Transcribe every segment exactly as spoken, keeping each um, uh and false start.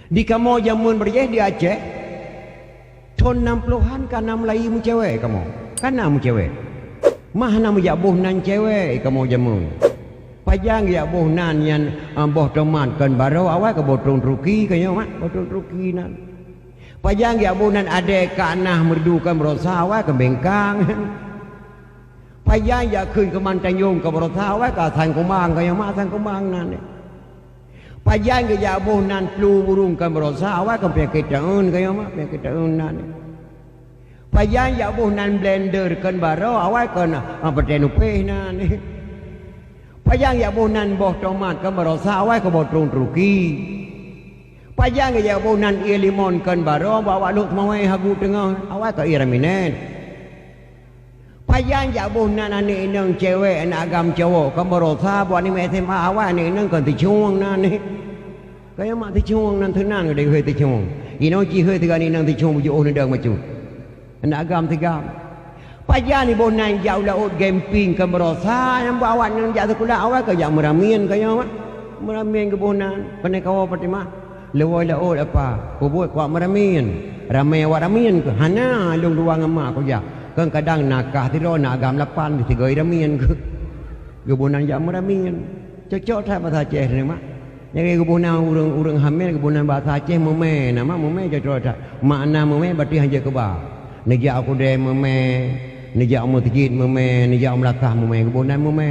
Di kamoe jameun beurjéh di Aceh, thon nam plohan ka na mulai meucewek kamoe. Ka na meucewek. Mah na meujak boh nan cewek kamoe jameun. Pajan geujak boh nan nyan, ah, boh tomat kon baroe, awai keu boh trueng Turki, ka nyoe mak, boh trueng Turki nan. Pajan geujak boh nan adèe ka nah meureudu kon baroesa, awai keu bengkang. Pajan jak kheun keu man tanjong kon baroesa, awai keu asang kumang, ka nyoe mak asang kumang nan. Pajan geujak boh nan plu burung kon baroesa, awai keu peunyakét taeun, ka nyoe mak peunyakét taeun nan. Pajan jak boh nan blender kon baroe, awai kon, ah, peureutée nupéh nan. Pajan jak boh nan boh tomat kon baroesa, awai keu boh trueng Turki. Pajan geujak boh nan ié limon kon baroe, bak awak lhok teumawai hagu teungoh, awai keu ié raminet. Pajan jak boh nan aneuk inong cewek, aneuk agam cowok, kon baroesa buet aneuk S M A, awai aneuk inong kon teucueng nan. Kaya mak teucueng nan teunan geude geuhôi teucueng. Inong cihôi teuga aneuk inong teucueng bujoe neudong bacut. Aneuk agam teuga. Pajan iboh nan jak u laôt camping kon baroesa, nyang buet awak nyan jak sikula, awai keu jak meuramin kaya mak. Meuramin geuboh nan, pane kawoe Fatimah. Lewoi laôt apa? Kubuet kuat meuramin. Ramé awak ramin keu? Hana, lôn dua ngon mak kujak. Kon kadang nakah sidroe na agam lapan, sigoe ramin keu. Geuboh nan jak meuramin. Cocok that basa Aceh ni mak. Nyang geuboh nan ureueng-ureueng hamil geuboh nan basa Aceh meumé, na mak meumé cocok that. Makna meumé berarti hanjeuet keuba. Neujak u keudè meumé, neujak u meuseujid meumé, neujak u meulasah meumé, geuboh nan meumé.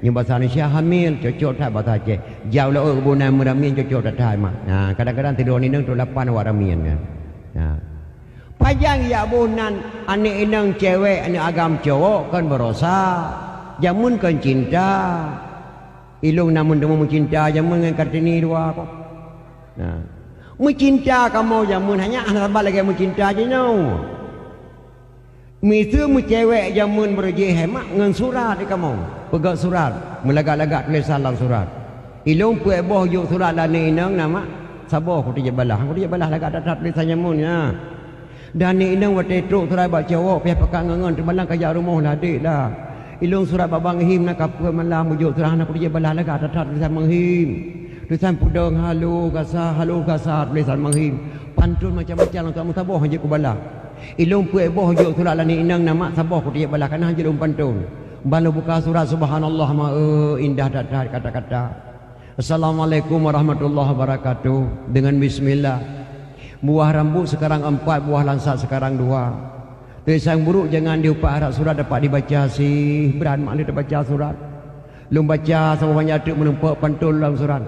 Nyoe basa Indonesia hamil, cocok that basa Aceh. Jak u laôt geuboh nan meuramin cocok that-that mak. Ha, kadang-kadang sidroe aneuk inong trok lapan awak ramin kan. Ha. Pajan jak boh nan aneuk inong cewek, aneuk agam cowok kon baroesa. Jameun kon cinta. Ilôn na meuteumé meucinta jameun ngon Kartini dua ko. Nah. Meucinta kamoe jameun hana saban lagée meucinta jinoe. Miseue meucewek jameun beureuji hemat ngon surat di kamoe. Peugét surat, meulagak-lagak tulésan lam surat. Ilôn peuet boh jok surat lagée inong na mak, saboh kuteujak balaih. Kuteujak balaih lagak that-that tulésan jameun nyan. Dan aneuk inong watée trok surat bak cowok, piah pakat ngon-ngon teubalang ka jak rumoh lah adék lah. Ilôn surat bak Bang Him na kapeue malam, bujok surat hana kuteujak balaih lagak that-that tulésan Bang Him. Tulésan peudong halo gasa, halo gasa tulésan Bang Him. Pantôn macam-macam lam surat meusaboh hanjeuet kubalaih. Ilôn peuet boh jok surat lagée inong na mak saboh kuteujak balaih kana hanjeuet lôn pantôn. Ban lôn buka surat, subhanallah ma, eh, indah that-that kata-kata. Assalamualaikum warahmatullahi wabarakatuh. Dengan bismillah. Buah rambut sekarang empat, buah langsat sekarang dua. Tulisan buruk jangan diupat, harap surat dapat dibaca sih. Brat mak lé tabaca surat. Lôn baca saboh banyak teuk meunumpok pantôn lam surat.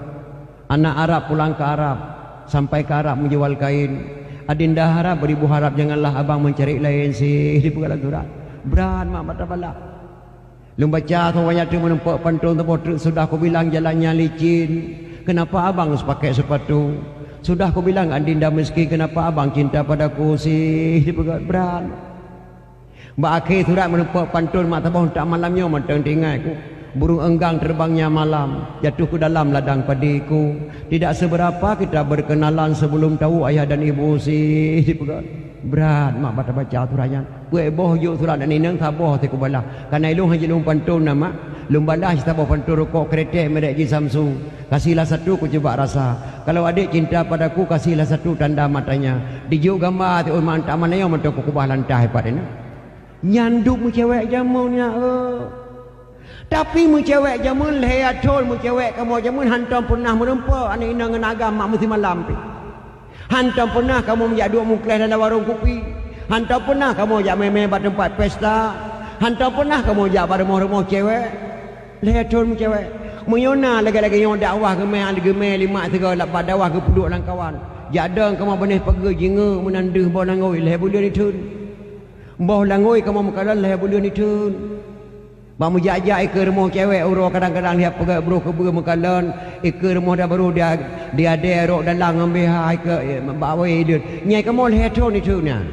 Anak Arab pulang ke Arab, sampai ke Arab menjual kain. Adinda harap beribu harap, janganlah abang mencari lain sih, dipeugah lam surat. Brat mak bata bala. Lôn baca saboh banyak teuk meunumpok pantôn saboh treuk, sudah kubilang jalannya licin, kenapa abang pakai sepatu? Sudah kubilang adinda miskin, kenapa abang cinta padaku sih, dipeugah brat. Bak akhé surat meunumpok pantôn mak saboh, tak malam nyoe mantong teuingat ku. Burung enggang terbangnya malam, jatuh ke dalam ladang padiku. Tidak seberapa kita berkenalan, sebelum tahu ayah dan ibu sih, dipeugah. Brat mak bata baca surat nyan. Peuet boh jok surat aneuk inong, saboh teuk kubalaih. Kana ilôn hanjeuet lôn pantôn na mak, lôn balaih saboh pantôn rukok kretek merek jih Samsung. Kasihlah satu kucoba rasa. Kalau adik cinta padaku, kasihlah satu tanda matanya. Dijok gamba ateueh mak, tak malam nyoe mantong kukubah lam tah ipat inong. Nyan duek meucewek jameun nyan, eh. Tapi meucewek jameun lhée thon, meucewek kamoe jameun hantom peunah meurumpok aneuk inong ngon agam mak meusimalam pih. Hantom peunah kamoe meujak duek mukléh dalam warong kupi. Hantom peunah kamoe jak mé-mé bak teumpat pesta. Hantom peunah kamoe jak bak rumoh-rumoh cewek. Lhée thon meucewek. Meunyoe na lagée-lagée nyoe dakwah geumé, geumé lé mak sigoe lam bak dakwah geupeuduek lam kawan. Jak dong kamoe beuneh pageue jingeuk meunan deuh boh langôi lhée buleuen itheun. Boh langôi kamoe meukalon lhée buleuen itheun. Bak meujak-jak ikeue rumoh cewek uroe kadang-kadang jak peugét broh keubeue meukalon, ikeue rumoh da barô dia, dia adée rok dalam ngon B H ikeue, eh, bak awai ileuen. Nyai kamoe lhée thon itheun nyan.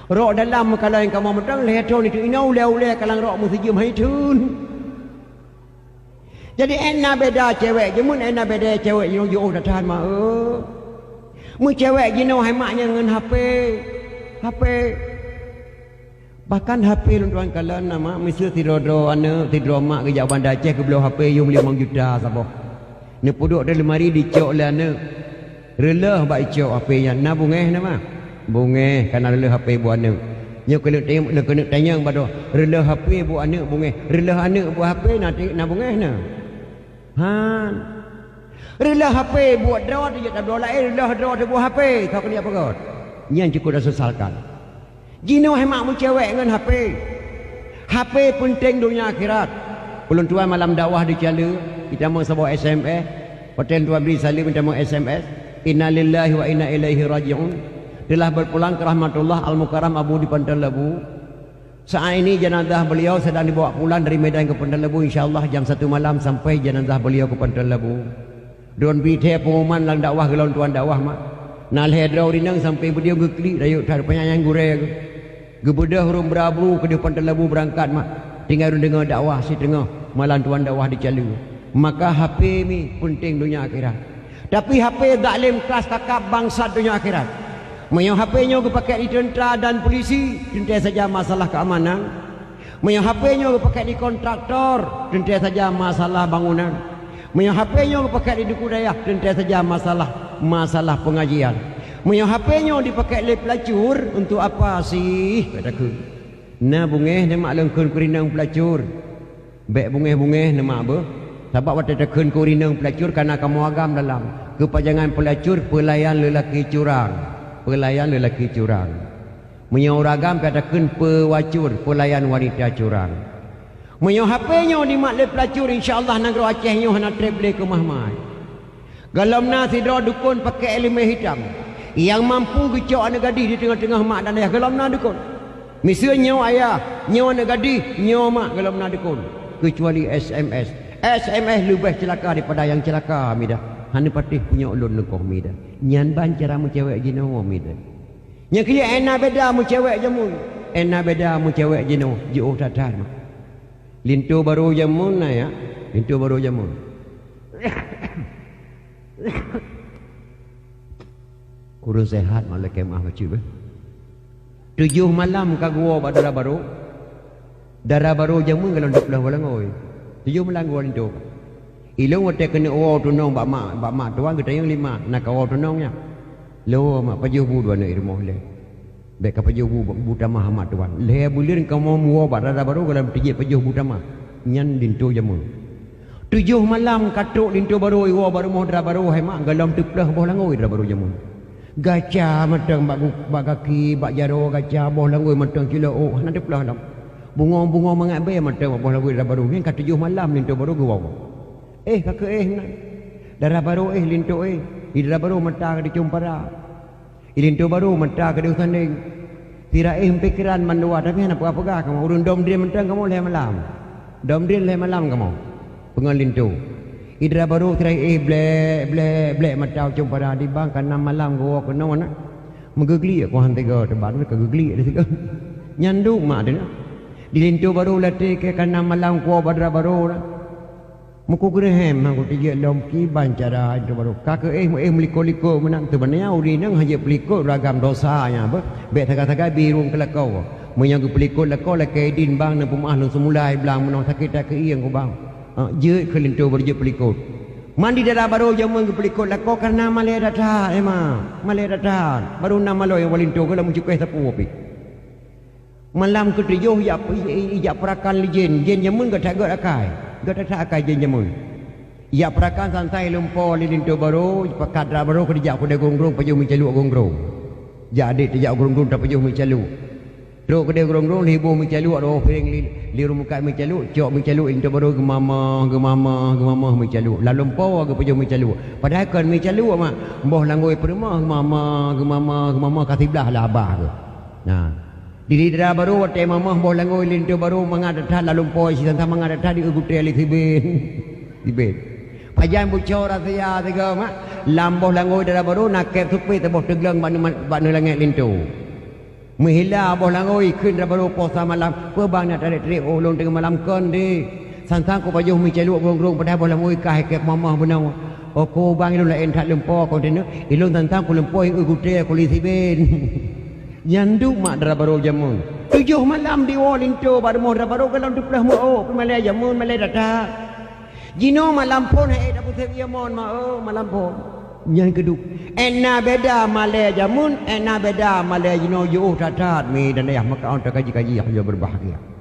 Rok dalam meukalon kamoe mantong lhée thon itheun, inoe ulée-ulée kalang rok meusijeuem hai itheun. Jadi, éh na beda cewek jameun, éh na beda cewek jinoe jiôh that-that mak, eh. Meucewek jinoe hai mak nyan ngon H P. H P. Bahkan H P lôn tuan kalon na mak, miseue sidroe-droe aneuk, sidroe mak geujak u Banda Aceh geubloe H P yum limong juta saboh. Neupeuduek di leumari dicok lé aneuk. Reulôh bak icok H P nyan, na beungéh na mah? Beungéh, kana reulôh H P buet aneuk. Nyoe keuneuk tanyong, keuneuk tanyong bak droe, reulôh H P buet aneuk beungéh, reulôh aneuk buet H P na ti-, na beungéh na? Han. Reulôh H P buet droe teujak tabloe laén, reulôh droe teuh buet H P, ka keuneuk peugöt. Nyan cukôp tasesalkan. Jinoe mak meucewek ngon H P. H P peunteng donya akhirat. Ulôn tuan malam dakwah di Cale, jitamong saboh S M S. Watèe lôn tuan bri saleuem jitamong S M S, "Innalillahi wa inna ilaihi raji'un. Telah berpulang ke rahmatullah Al-Mukarram Abu di Panton Labu. Saat ini jenazah beliau sedang dibawa pulang dari Medan ke Panton Labu. Insya Allah jam satu malam sampai jenazah beliau ke Panton Labu." Droen bri thèe peunguman lam dakwah, gohlom tuan dakwah mak. Na lhèe droe ureueng inong sampéng beudieuh geuklik rayeuk that peunyanyang gurèe geuh. Geubeudôh ureueng bra bru keudéh Panton Labu beurangkat mak. Tinggai ureueng deungö dakwah siteungoh malam tuan dakwah di Cale. Maka H P mi peunteng donya akhirat. Tapi H P zalim kras kakab bangsat donya akhirat. Meunyoe H P nyoe geupakék di teuntra dan pulisi, teuntèe saja masalah keamanan. Meunyoe H P nyoe geupakék di kontraktor, teuntèe saja masalah bangunan. Meunyoe H P nyoe geupakék di duku dayah, teuntèe saja masalah, masalah pengajian. Meunyoe H P nyoe dipakék lé pelacur, untuk apa sih, kata kheun. Na beungéh neumak lôn kheun keu ureueng inong pelacur. Bèk beungéh-beungéh neumak beuh. Sabab watèe takheun keu ureueng inong pelacur, kana kamoe agam dalam. Keupajangan pelacur, pelayan lelaki curang. Pelayan lelaki curang. Meunyoe ureueng agam ka takheun pewacur, pelayan wanita curang. Meunyoe H P nyoe dimat lé pelacur, insya Allah nanggroe Aceh nyoe hana trép lé keumah mai. Gohlom na sidroe dukon pakék ileumèe hitam, nyang mampu geucok aneuk gadih di teungoh-teungoh mak dan ayah. Gohlom na dukon. Miseue nyoe ayah, nyoe aneuk gadih, nyoe mak, gohlom na dukon. Keucuali S M S. S M S leubeh ceulaka daripada nyang ceulaka, mida. Hana patéh punyok lôn leukoh, mida. Nyan ban cara meucewek jinoe, mida. Nyang keu jih, eh, na beda meucewek jameun. Eh, na beda meucewek jinoe, jiôh that-that mak. Linto barô jameun na, ya. Linto barô jameun. Ureueng sehat mak lakèe meu'ah bacut beuh. Tujoh malam ka geuwoe bak dara barô. Dara barô jameun gohlom teuplôh boh langôi. Tujoh malam geuwoe linto. Ilôn watèe keuneuk woe tunong bak mak, bak mak tuan geutanyong lé mak, na kawoe tunong nyan. Lôn woe mak, pajoh bu dua aneuk i rumoh lé. Bèk ka pajoh bu, bu tamah mak tuan. Lhèe buleuen kamoe meuwoe bak dara barô gohlom teujeuet pajoh bu tamah. Nyan linto jameun. Tujoh malam ka trok linto barô iwoe bak rumoh dara barô, hai mak, gohlom teuplôh boh langôi dara barô jameun. Gaca mantong bak gu-, bak gaki, bak jaroe gaca, boh langôi mantong cilok ôk, hana teuplôh lom. Bungong-bungong mangat bèe mantong bak boh langôi dara barô. Nyan ka tujoh malam linto barô geuwoe. Eh, ka keuh eh meunan. Dara barô eh, linto eh. Di dara barô mata ka dicöm para. Di linto barô mata ka deuh tandeng. Sira eh meupikiran mandua, tapi hana peugah-peugah kamoe. Ureueng dom drien mantong kamoe lhèe malam. Dom drien lhèe malam kamoe. Peungon linto. Di dara barô sira eh blek, blek, blek mata u cöm para di bang ka nam malam geuwoe keunoe na. Meugeuglik aku han teuga teubang ka geuglik di sigoe. Nyan duek mak teuh na. Di linto barô latèe ka nam malam kuwoe bak dara barô na. Meukugeureuhem han kuteujeuet lom kiban cara linto barô. Ka keuh eh, eh meulikot-likot meunan. Teubeuna ureueng inong hana jeuet peulikot ragam dosa nyan beuh. Bèk sagai-sagai bi ureueng keu lakoe. Meunyoe geupeulikot lakoe lakèe idin bang, neupeumeu'ah lôn seumulai blang meunoe sakét that keuieng ku bang. Ah, jeuet keu linto barô jeuet peulikot. Man di dara barô jameun geupeulikot lakoe kareuna malèe that-that, eh ma. Malèe that-that. Barô na malèe nyang woe linto gohlom meucukéh sapeue pih. Malam keutujoh ijak, ijak peurakan lé jén. Jén jameun göt that-göt akai. Göt that-that akai jén jameun. Ijak peurakan santai lumpoe lé linto barô, pakat dara barô keu dijak keudè grong-grong pajoh meucaluk grong-grong. Jak adék teujak grong-grong tapajoh meucaluk. Trok keudè grong-grong lhèe boh meucaluk, dua boh piréng lé, lé ureueng meukat meucaluk, cok meucaluk linto barô geumamah, geumamah, geumamah meucaluk. Lam lumpoe geupajoh meucaluk. Padahai kon meucaluk mak, boh langôi peurumoh geumamah, geumamah, geumamah ka siblah lah abah geuh. Nah. Di dara barô watèe mamah boh langôi linto barô mangat that-that lam lumpoe, sisan-san mangat that-that di eu gutèe lé siben. Siben. Pajan bucok rahsia sigoe mak, lam boh langôi dara barô na kèb supé saboh teugleueng bak neu-, bak neu langèt linto. Meuhila boh langôi kheun dara barô poh sa malam, peue bang na tarek-tarek oh lôn teungoh malam kon deh. San-san kupajoh meucaluk grong-grong padahai boh langôi ka kèb mamah bunoe. Oh ko bang ilôn laén that lumpoe kon teuh, ilôn san-san kulumpoe eu gutèe kulé siben. Nyan duek mak dara barô jameun. Tujoh malam diwoe linto bak rumoh dara barô gohlom teuplôh meu-ôk, pih malèe jameun, malèe that-that. Jinoe malam phôn han ék tapeusép ié mon ma-ôk malam phôn. Nyang keudua, ék na beda malée jameun, ék na beda malée jinoe jiôh that-that mi dan ayah meukaon teukaji-kaji nyang berbahagia.